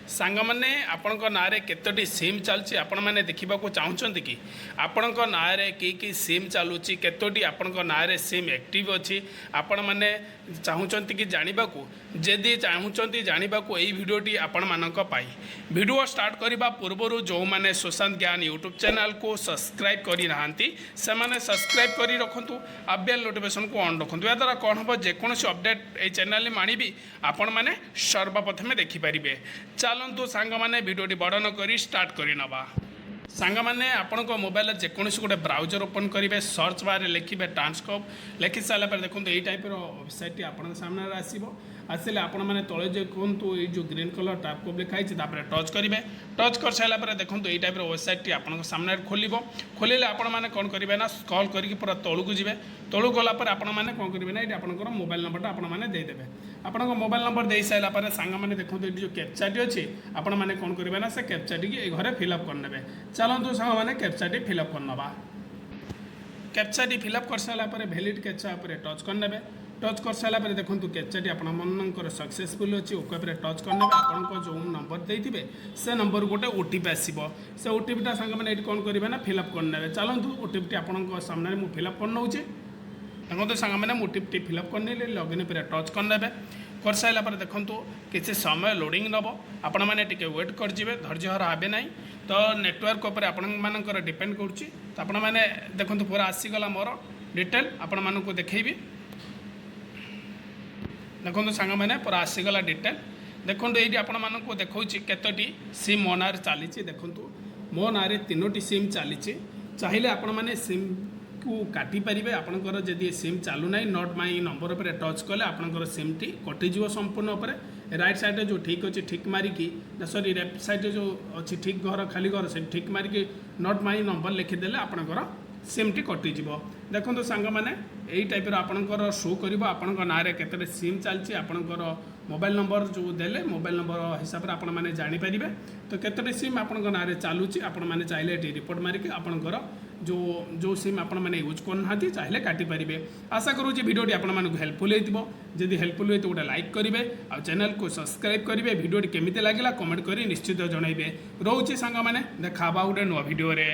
ସାଙ୍ଗମାନେ, ଆପଣଙ୍କ ନାଁରେ କେତୋଟି ସିମ୍ ଚାଲୁଛି, ଆପଣମାନେ ଦେଖିବାକୁ ଚାହୁଁଛନ୍ତି କି? ଆପଣଙ୍କ ନାଁରେ କି କି ସିମ୍ ଚାଲୁଛି, କେତୋଟି ଆପଣଙ୍କ ନାଁରେ ସିମ୍ ଆକ୍ଟିଭ୍ ଅଛି, ଆପଣମାନେ ଚାହୁଁଛନ୍ତି କି ଜାଣିବାକୁ? ଯଦି ଚାହୁଁଛନ୍ତି ଜାଣିବାକୁ, ଏଇ ଭିଡ଼ିଓଟି ଆପଣମାନଙ୍କ ପାଇଁ। ଭିଡ଼ିଓ ଷ୍ଟାର୍ଟ କରିବା ପୂର୍ବରୁ ଯେଉଁମାନେ ସୁଶାନ୍ତ ଜ୍ଞାନ ୟୁଟ୍ୟୁବ୍ ଚ୍ୟାନେଲକୁ ସବସ୍କ୍ରାଇବ୍ କରିନାହାନ୍ତି, ସେମାନେ ସବସ୍କ୍ରାଇବ୍ କରି ରଖନ୍ତୁ ଆଉ ବେଲ୍ ନୋଟିଫିକେସନ୍କୁ ଅନ୍ ରଖନ୍ତୁ। ଏହାଦ୍ୱାରା କ'ଣ ହେବ, ଯେକୌଣସି ଅପଡ଼େଟ୍ ଏଇ ଚ୍ୟାନେଲରେ ମୁଁ ଆଣିବି, ଆପଣମାନେ ସର୍ବପ୍ରଥମେ ଦେଖିପାରିବେ। ଚାଲନ୍ତୁ ସାଙ୍ଗମାନେ, ଭିଡ଼ିଓଟି ବଡ଼ ନ କରି ଷ୍ଟାର୍ଟ କରିନେବା। ସାଙ୍ଗମାନେ, ଆପଣଙ୍କ ମୋବାଇଲରେ ଯେକୌଣସି ଗୋଟେ ବ୍ରାଉଜର ଓପନ୍ କରିବେ। ସର୍ଚ୍ଚ ବାରରେ ଲେଖିବେ ଟ୍ରାନ୍ସକୋପ୍। ଲେଖି ସାରିଲା ପରେ ଦେଖନ୍ତୁ, ଏଇ ଟାଇପ୍ର ୱେବସାଇଟ୍ଟି ଆପଣଙ୍କ ସାମ୍ନାରେ ଆସିବ। ଆସିଲେ ଆପଣମାନେ ତଳେ ଦେଖନ୍ତୁ, ଏଇ ଯେଉଁ ଗ୍ରୀନ୍ କଲର୍ ଟ୍ରାନ୍ସକୋପ୍ ଲେଖା ହେଇଛି, ତାପରେ ଟଚ୍ କରିବେ। ଟଚ୍ କରିସାରିଲା ପରେ ଦେଖନ୍ତୁ, ଏଇ ଟାଇପ୍ର ୱେବସାଇଟ୍ଟି ଆପଣଙ୍କ ସାମ୍ନାରେ ଖୋଲିବ। ଖୋଲିଲେ ଆପଣମାନେ କ'ଣ କରିବେ ନା, ସ୍କ୍ରଲ୍ କରିକି ପୁରା ତଳକୁ ଯିବେ। ତଳକୁ ଗଲା ପରେ ଆପଣମାନେ କ'ଣ କରିବେ ନା, ଏଇଠି ଆପଣଙ୍କର ମୋବାଇଲ ନମ୍ବରଟା ଆପଣମାନେ ଦେଇଦେବେ। ଆପଣଙ୍କ ମୋବାଇଲ ନମ୍ବର ଦେଇସାରିଲା ପରେ ସାଙ୍ଗମାନେ, ଦେଖନ୍ତୁ, ଏଇଠି ଯେଉଁ କ୍ୟାପଚାଟି ଅଛି, ଆପଣମାନେ କ'ଣ କରିବେ ନା, ସେ କ୍ୟାପଚାଟିକି ଏଇ ଘରେ ଫିଲ୍ଅପ୍ କରିନେବେ। ଚାଲନ୍ତୁ ସାଙ୍ଗମାନେ, କ୍ୟାପଚାଟି ଫିଲ୍ଅପ୍ କରିନେବା। କ୍ୟାପଚାଟି ଫିଲ୍ଅପ୍ କରିସାରିଲା ପରେ ଭ୍ୟାଲିଡ୍ କ୍ୟାପଚା ଉପରେ ଟଚ୍ କରିନେବେ। ଟଚ୍ କରିସାରିଲା ପରେ ଦେଖନ୍ତୁ, କ୍ୟାପଚାଟି ଆପଣମାନଙ୍କର ସକ୍ସେସଫୁଲ୍ ଅଛି। ଓକେ ଉପରେ ଟଚ୍ କରିନେବେ। ଆପଣଙ୍କ ଯେଉଁ ନମ୍ବର ଦେଇଥିବେ, ସେ ନମ୍ବରକୁ ଗୋଟେ ଓଟିପି ଆସିବ। ସେ ଓଟିପିଟା ସାଙ୍ଗମାନେ ଏଇଠି କ'ଣ କରିବେ ନା, ଫିଲ୍ଅପ୍ କରିନେବେ। ଚାଲନ୍ତୁ, ଓଟିପିଟି ଆପଣଙ୍କ ସାମ୍ନାରେ ମୁଁ ଫିଲ୍ଅପ୍ କରିନେଉଛି। ଦେଖନ୍ତୁ ସାଙ୍ଗମାନେ, ମୁଁ ଓଟିପିଟି ଫିଲ୍ଅପ୍ କରିନେଲି। ଲଗ୍ଇନ୍ ଉପରେ ଟଚ୍ କରିନେବେ। କରିସାରିଲା ପରେ ଦେଖନ୍ତୁ, କିଛି ସମୟ ଲୋଡ଼ିଂ ନେବ। ଆପଣମାନେ ଟିକେ ୱେଟ୍ କରିଯିବେ, ଧୈର୍ଯ୍ୟହରା ହେବେ ନାହିଁ। ତ ନେଟୱାର୍କ ଉପରେ ଆପଣମାନଙ୍କର ଡିପେଣ୍ଡ କରୁଛି। ତ ଆପଣମାନେ ଦେଖନ୍ତୁ, ପୁରା ଆସିଗଲା ମୋର ଡିଟେଲ୍। ଆପଣମାନଙ୍କୁ ଦେଖେଇବି। ଦେଖନ୍ତୁ ସାଙ୍ଗମାନେ, ପୁରା ଆସିଗଲା ଡିଟେଲ୍। ଦେଖନ୍ତୁ, ଏଇଠି ଆପଣମାନଙ୍କୁ ଦେଖାଉଛି କେତୋଟି ସିମ୍ ମୋ ନାଁରେ ଚାଲିଛି। ଦେଖନ୍ତୁ, ମୋ ନାଁରେ ତିନୋଟି ସିମ୍ ଚାଲିଛି। ଚାହିଁଲେ ଆପଣମାନେ ସିମ୍କୁ କାଟିପାରିବେ। ଆପଣଙ୍କର ଯଦି ସିମ୍ ଚାଲୁନାହିଁ, not my number ଉପରେ ଟଚ୍ କଲେ ଆପଣଙ୍କର ସିମ୍ଟି କଟିଯିବ ସମ୍ପୂର୍ଣ୍ଣ ଉପରେ। ରାଇଟ୍ ସାଇଡ଼୍ରେ ଯେଉଁ ଠିକ୍ ଅଛି, ଠିକ୍ ମାରିକି, ସରି, ଲେଫ୍ଟ ସାଇଡ଼୍ରେ ଯେଉଁ ଅଛି ଠିକ୍ ଘର, ଖାଲି ଘର, ସେଠି ଠିକ୍ ମାରିକି not my number ଲେଖିଦେଲେ ଆପଣଙ୍କର ସିମ୍ଟି କଟିଯିବ। ଦେଖନ୍ତୁ ସାଙ୍ଗମାନେ, ଏଇ ଟାଇପ୍ର ଆପଣଙ୍କର ଶୋ କରିବ, ଆପଣଙ୍କ ନାଁରେ କେତେଟା ସିମ୍ ଚାଲିଛି। ଆପଣଙ୍କର ମୋବାଇଲ ନମ୍ବର ଯେଉଁ ଦେଲେ, ମୋବାଇଲ ନମ୍ବର ହିସାବରେ ଆପଣମାନେ ଜାଣିପାରିବେ ତ କେତୋଟି ସିମ୍ ଆପଣଙ୍କ ନାଁରେ ଚାଲୁଛି। ଆପଣମାନେ ଚାହିଁଲେ ଏଠି ରିପୋର୍ଟ ମାରିକି ଆପଣଙ୍କର ଯେଉଁ ଯେଉଁ ସିମ୍ ଆପଣମାନେ ୟୁଜ୍ କରୁନାହାନ୍ତି, ଚାହିଁଲେ କାଟିପାରିବେ। ଆଶା କରୁଛି ଭିଡ଼ିଓଟି ଆପଣମାନଙ୍କୁ ହେଲ୍ପଫୁଲ୍ ହେଇଥିବ। ଯଦି ହେଲ୍ପଫୁଲ୍ ହେଇଥିବ, ଗୋଟେ ଲାଇକ୍ କରିବେ ଆଉ ଚ୍ୟାନେଲକୁ ସବସ୍କ୍ରାଇବ୍ କରିବେ। ଭିଡ଼ିଓଟି କେମିତି ଲାଗିଲା, କମେଣ୍ଟ କରି ନିଶ୍ଚିତ ଜଣାଇବେ। ରହୁଛି ସାଙ୍ଗମାନେ, ଦେଖା ହେବା ଗୋଟେ ନୂଆ ଭିଡ଼ିଓରେ।